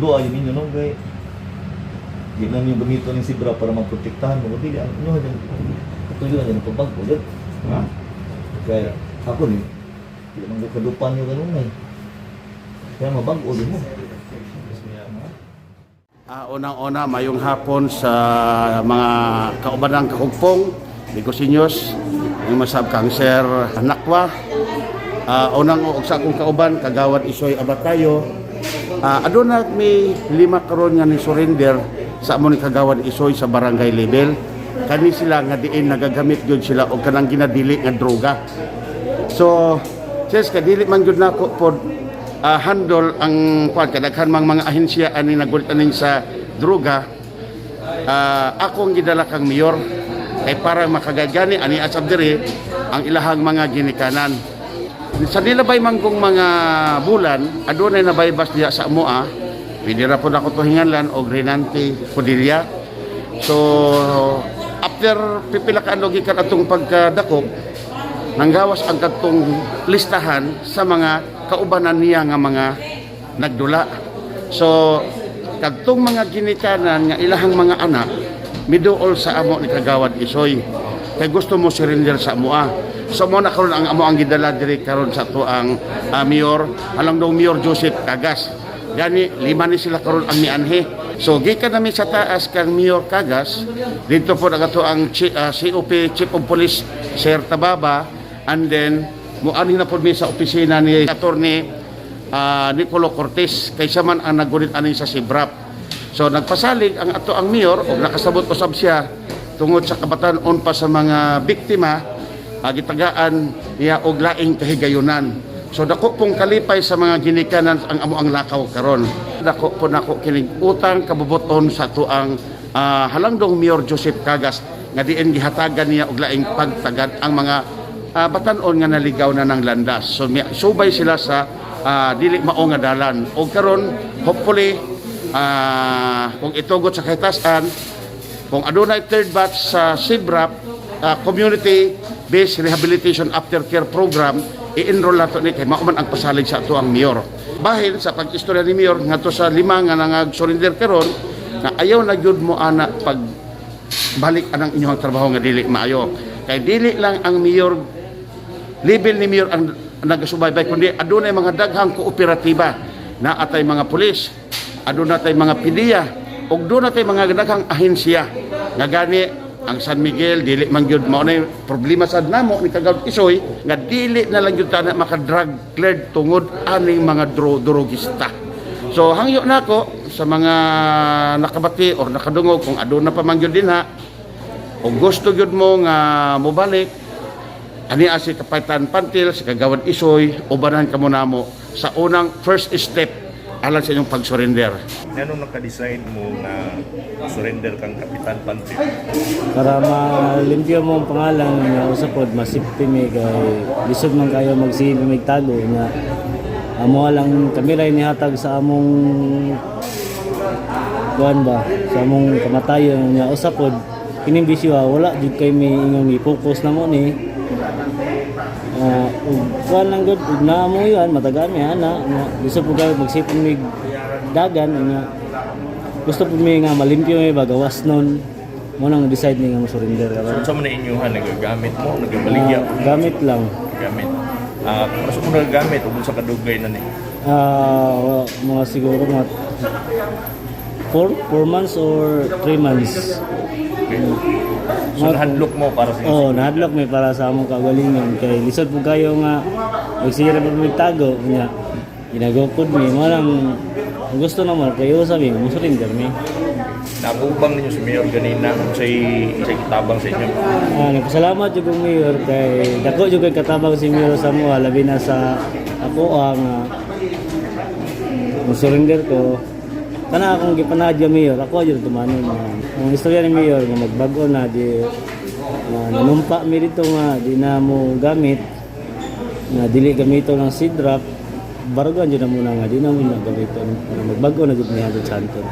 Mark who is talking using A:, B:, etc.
A: Pasundoa yun ninyo, no? Kay di lang yung gamiton ng sibra para maprotektahan mo. Dili, ang inyo yung katuyo na yung pagbago. Dili.
B: Ha?
A: Kaya ako ni, di man ko kadupan nyo ganun eh. Kaya mabago din mo.
B: Unang-una, mayong hapon sa mga kaubanang kahugpong, Negosinyos, yung masab kang Sir Nakwa. Unang og sa akong kauban, Kagawad Isoy Abatayo. Aduna may lima karon nga ni surrender sa amo ni Kagawad Isoy sa barangay level. Kani sila nga diin nagagamit gyud sila og kanang ginadili nga droga. So, sis, kadili man gyud nako pod handle ang kwan kay daghan mang mga ahensya ani nagulit aning sa droga. Akong gidala kang mayor kay para makagagani ani asab diri ang ilahang mga ginikanan. Sa nilabay manggong mga bulan, adunay nabaybas diya sa amoa. Pwede ra pod ako tuhinganlan og Renante Codilla. So after pipila ka adlaw gikan atong pagkadakop, nanggawas ang katong listahan sa mga kaubanan niya nga mga nagdula. So kadtong mga ginikanan nga ilahang mga anak miduol sa amo ni Kagawad Isoy. Kay gusto mo surrender sa amoa. So mo na karon ang amo ang gidala diri karon sa ato ang mayor, alang daw Mayor Joseph Cagas. Gani lima ni sila karon ang mianhi. So gikan nami sa taas kang Mayor Cagas, dito po ang ato ang COP, Chief of Police Sir Tababa, and then muanhi na po mi sa opisina ni Attorney Nicolo Cortez kaysa man ang nagunit ani sa Sibrap. So nagpasalig ang ato ang mayor og nakasabot usab siya tungod sa kabatan-on pa sa mga biktima, gitagaan niya og laing kahigayunan. So dako pong kalipay sa mga ginikanan ang amo ang lakaw karon. Dako po nako kining utang kabubuton sa ato ang halangdong Mayor Joseph Cagas nga diin gihatagan niya og laing pagtagad ang mga batan-on nga naligaw na ng landas. So subay sila sa dili mao nga dalan. Og karon hopefully kung itugot sa kahitasan, kung adunay third batch sa SIBRAP, Community Based Rehabilitation Aftercare Program, i-enroll nato ni kay mao man ang pasalig sa ato ang mayor. Bahin sa pag-istorya ni mayor ngadto sa lima nga nangag-surrender karon na ayaw na gyud mo ana pag balik anang inyong trabaho nga dili maayo. Kay dili lang ang mayor level ni mayor ang nagasubaybay kundi adunay mga daghang kooperatiba na atay mga pulis, aduna tay mga PDEA ug aduna tay mga daghang ahensya nga gani ang San Miguel dili man gyud mao na problema sad namo ni Kagawad Isoy nga dili na lang gyud ta na maka-drug cleared tungod aning mga drogista. So hangyo nako sa mga nakabati or nakadungog, kung aduna pa man gyud dinha o gusto gyud mo nga mobalik ani si Kapitan Pantil, si Kagawad Isoy, ubanan kamo namo sa unang first step alang sa inyong pag-surrender.
C: Ngano naka-decide mo na surrender kang Kapitan Pantil?
D: Para malimpyo mo ang pangalan nga usa pod masipti mi kay lisod man kayo magsibi mig tago nga amo lang kami ray nihatag sa among kuan ba sa among kamatayon nga usa pod kining bisyo ah, wala jud kay mi ingong i-focus na mo ni ug kuan lang gud ug naa mo yun matagaan mi ana nga lisod pud kayo magsipon mig dagan nga gusto pud mi nga malimpyo mi ba gawas nun mo nang decide ni nga mo surrender ka
C: So, unsa man na inyuhan nagagamit mo, nagabaligya?
D: Ah, gamit lang.
C: Gamit. Para sa mo nagagamit ug unsa kadugay na ni?
D: Mga siguro mga 4 months or 3 months.
C: Okay. So nahadlok mo para sa
D: Oh, nahadlok mi para sa among kagalingon kay lisod po kayo nga magsira pa mig tago nya. Ginagokod mi mo lang ang gusto naman kayo sabi mo surrender mi.
C: Nakubang ninyo si Mayor ganina unsay unsay gitabang sa inyo?
D: Nagpasalamat jud kong mayor kay dako jud kay katabang si mayor sa amoa labi na sa ako ang mo surrender ko. Kana akong gipanadya mayor, ako jud tumanon nga ang istorya ni mayor nga magbag-o na di nanumpa mi dito nga di na mo gamit na dili gamito ng sidrap barugan jud na muna nga di na mo na gamito magbag-o na jud ni Santo.